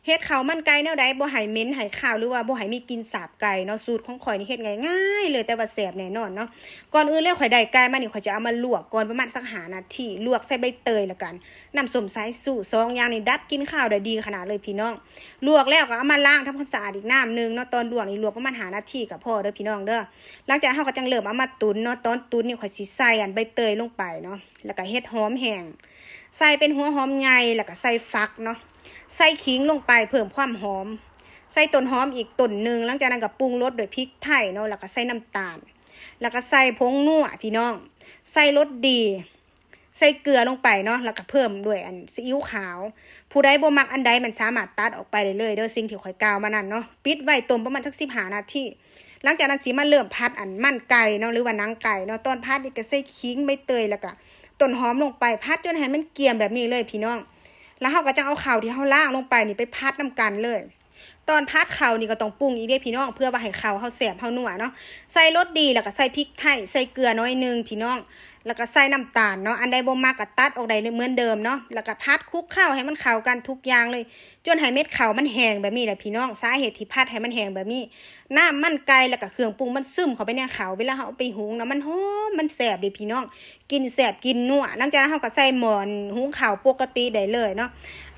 ເຮັດເຂົ້າມັນໄກ່ແນວໃດບໍ່ໃຫ້ເໝັນໃຫ້ຄາວ ຫຼືວ່າບໍ່ໃຫ້ມີກິ່ນສາບໄກ່ເນາະ. ສູດຂອງຂ້ອຍນີ້ເຮັດງ່າຍໆເລີຍ ແຕ່ວ່າແຊບແນ່ນອນເນາະ. ກ່ອນອື່ນເລີຍ ຂ້ອຍໄດ້ໄກ່ມານີ້ ຂ້ອຍຈະເອົາມາລວກກ່ອນປະມານສັກຫ້ານາທີ ລວກໃສ່ໃບເຕີຍ ແລ້ວກັນ ນ້ຳສົ້ມສາຍຊູ ສອງຢ່າງນີ້ດັບກິ່ນຄາວໄດ້ດີຂະໜາດເລີຍພີ່ນ້ອງ. ລວກແລ້ວກໍເອົາມາລ້າງທຳຄວາມສະອາດອີກນ້ຳໜຶ່ງເນາະ. ຕອນລວກນີ້ລວກປະມານຫ້ານາທີກໍພໍເດີພີ່ນ້ອງເດີ. ຫຼັງຈາກນັ້ນເຮົາກໍຈັ່ງເລີ່ມເອົາມາຕຸນເນາະ. ຕອນຕຸນນີ້ຂ້ອຍຊິໃສ່ອັນໃບເຕີຍລົງໄປເນາະ ແລ້ວກໍເຫັດຫອມແຫ້ງ ໃສ່ເປັນຫົວຫອມໃຫຍ່ ແລ້ວກໍໃສ່ຝັກເນາະ ໃສ່ຂີງລົງໄປເພີ່ມຄວາມຫອມ ໃສ່ຕົ້ນຫອມອີກຕົ້ນໜຶ່ງ. ຫຼັງຈາກນັ້ນກໍປຸງລົດດ້ວຍພິກໄທເນາະ ແລ້ວກໍໃສ່ນ້ຳຕານ ແລ້ວກໍໃສ່ຜົງນົວພີ່ນ້ອງ ໃສ່ລົດດີ ໃສ່ເກືອລົງໄປເນາະ ແລ້ວກໍເພີ່ມດ້ວຍອັນຊີອິ້ວຂາວ. ຜູ້ໃດບໍ່ມັກອັນໃດ ມັນສາມາດຕັດອອກໄປໄດ້ເລີຍເດີ ສິ່ງທີ່ຂ້ອຍກ່າວມານັ້ນເນາະ. ປິດໄວ້ຕົ້ມປະມານສັກສິບຫ້ານາທີ. ຫຼັງຈາກນັ້ນຊິມາເລີ່ມຜັດອັນມັນໄກ່ເນາະ ຫຼືວ່າໜັງໄກ່ເນາະ. ຕອນຜັດນີ້ກໍໃສ່ຂີງ ໃບເຕີຍ ແລ້ວກໍຕົ້ນຫອມລົງໄປ ຜັດຈົນໃຫ້ມັນກ້ຽມແບບນີ້ເລີຍພີ່ນ້ອງ. ແລ້ວເຮົາກໍຈັ່ງເອົາເຂົ້າທີ່ເຮົາລ້າງລົງໄປນີ້ໄປຜັດນຳກັນເລີຍ. ຕອນຜັດເຂົ້ານີ້ກໍຕ້ອງປຸງອີກເດ້ພີ່ນ້ອງ ເພື່ອວ່າໃຫ້ເຂົ້າເຮົາແຊບເຮົານົວເນາະ. ໃສ່ລົດດີ ແລ້ວກໍໃສ່ພິກໄທ ໃສ່ເກືອໜ້ອຍໜຶ່ງພີ່ນ້ອງ ແລ້ວກໍໃສ່ນ້ຳຕານເນາະ. ອັນໃດບໍ່ມັກກໍຕັດອອກໄດ້ເໝືອນເດີມເນາະ. ແລ້ວກໍຜັດຄຸກເຂົ້າໃຫ້ມັນເຂົ້າກັນທຸກຢ່າງເລີຍ ຈົນໃຫ້ເມັດເຂົ້າມັນແຫ້ງແບບນີ້ແຫຼະພີ່ນ້ອງ. ສາເຫດທີ່ຜັດໃຫ້ມັນແຫ້ງແບບນີ້ ນ້ຳມັນໄກ່ ແລ້ວກໍເຄື່ອງປຸງມັນຊຶມເຂົ້າໄປໃນເຂົ້າ ເວລາເຮົາເອົາໄປຫຸງນະ ມັນຫອມ ມັນແຊບເດ້ພີ່ນ້ອງ ກິ່ນແຊບກິ່ນນົວ. ຫຼັງຈາກນັ້ນເຮົາກໍໃສ່ໝໍ້ຫຸງເຂົ້າປົກກະຕິໄດ້ເລີຍເນາະ.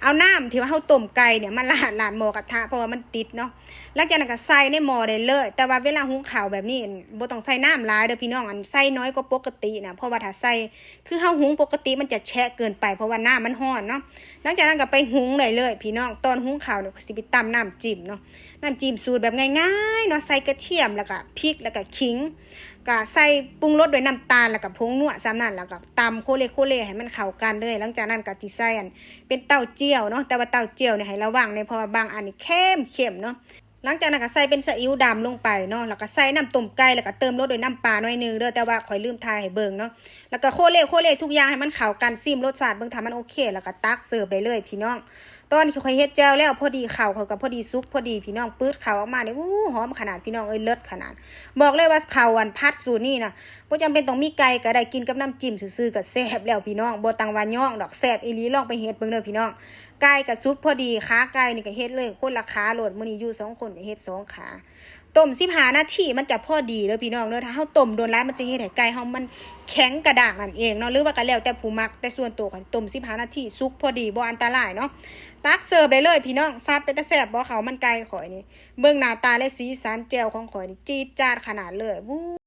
ເອົານ້ຳທີ່ວ່າເຮົາຕົ້ມໄກ່ນີ້ມາລາດ ລາດໝໍ້ກະທະ ເພາະວ່າມັນຕິດເນາະ. ຫຼັງຈາກນັ້ນກໍໃສ່ໃນໝໍ້ໄດ້ເລີຍ. ແຕ່ວ່າເວລາຫຸງເຂົ້າແບບນີ້ບໍ່ຕ້ອງໃສ່ນ້ຳຫຼາຍເດີພີ່ນ້ອງ ອັນໃສ່ໜ້ອຍກວ່າປົກກະຕິນະ ເພາະວ່າຖ້າໃສ່ ຄືເຮົາຫຸງປົກກະຕິມັນຈະແຊະເກີນໄປ ເພາະວ່ານ້ຳມັນຮ້ອນເນາະ. ຫຼັງຈາກນັ້ນກໍໄປຫຸງໄດ້ເລີຍພີ່ນ້ອງ. ຕອນຫຸງເຂົ້ານີ້ ກໍຊິໄປຕຳນ້ຳຈິ້ມເນາະ ນ້ຳຈິ້ມສູດແບບງ່າຍໆເນາະ ໃສ່ກະທຽມ ແລ້ວກໍພິກ ແລ້ວກໍຂີງ ກໍໃສ່ປຸງລົດດ້ວຍນ້ຳຕານ ແລ້ວກໍຜົງນົວ ສ່ຳນັ້ນ ແລ້ວກໍຕຳໂຄເລໂຄເລໃຫ້ມັນເຂົ້າກັນເລີຍ. ຫຼັງຈາກນັ້ນກໍຊິໃສ່ອັນເປັນເຕົ້າຈຽວເນາະ ແຕ່ວ່າເຕົ້າຈຽວນີ້ໃຫ້ລະວັງແດ່ ເພາະວ່າບາງອັນນີ້ເຄັມໆເນາະ. ຫຼັງຈາກນັ້ນກໍໃສ່ເປັນຊີອິ້ວດຳລົງໄປເນາະ ແລ້ວກໍໃສ່ນ້ຳຕົ້ມໄກ່ ແລ້ວກໍເຕີມລົດດ້ວຍນ້ຳປາໜ້ອຍໜຶ່ງເດີ ແຕ່ວ່າຂ້ອຍລືມຖ່າຍໃຫ້ເບິ່ງເນາະ. ແລ້ວກໍໂຄເລໂຄເລທຸກຢ່າງໃຫ້ມັນເຂົ້າກັນ ຊີມລົດຊາດເບິ່ງ ຖ້າມັນໂອເຄ ແລ້ວກໍຕັກເສີບໄດ້ເລີຍພີ່ນ້ອງ. ຕອນທີ່ຂ້ອຍເຮັດແຈ່ວແລ້ວ ພໍດີເຂົ້າຂ້ອຍກໍພໍດີສຸກພໍດີພີ່ນ້ອງ ປືດເຂົ້າອອກມານີ້ ອູ້ ຫອມຂະໜາດພີ່ນ້ອງເອີຍ ເລີດຂະໜາດ. ບອກເລີຍວ່າເຂົ້າອັນຜັດສູດນີ້ນະ ບໍ່ຈຳເປັນຕ້ອງມີໄກ່ກໍໄດ້ ກິນກັບນ້ຳຈິ້ມຊື່ໆກໍແຊບແລ້ວພີ່ນ້ອງ ບໍ່ຕ້ອງວ່າຍ້ອງດອກ ແຊບອີ່ຫຼີ ລອງໄປເຮັດເບິ່ງເດີພີ່ນ້ອງ. ໄກ່ກໍສຸກພໍດີ ຂາໄກ່ນີ້ກໍເຮັດເລີຍຄົນລະຂາໂລດ ມື້ນີ້ຢູ່ສອງຄົນກໍເຮັດສອງຂາ. ຕົ້ມສິບຫ້ານາທີມັນຈະພໍດີເດີພີ່ນ້ອງເດີ ຖ້າເຮົາຕົ້ມດົນຫຼາຍມັນຊິເຮັດໃຫ້ໄກ່ເຮົາມັນແຂງກະດ້າງນັ້ນເອງເນາະ ຫຼືວ່າກໍແລ້ວແຕ່ຜູ້ມັກ ແຕ່ສ່ວນຕົວຂ້ອຍຕົ້ມສິບຫ້ານາທີສຸກພໍດີ ບໍ່ອັນຕະລາຍເນາະ. ຕັກເສີບໄດ້ເລີຍພີ່ນ້ອງ. ສັບເປັນຕາແຊບບໍ່ ເຂົ້າມັນໄກ່ຂ້ອຍນີ້ ເບິ່ງໜ້າຕາ ແລະ ສີສັນແຈ່ວຂອງຂ້ອຍນີ້ ຈີດຈາດຂະໜາດເລີຍ.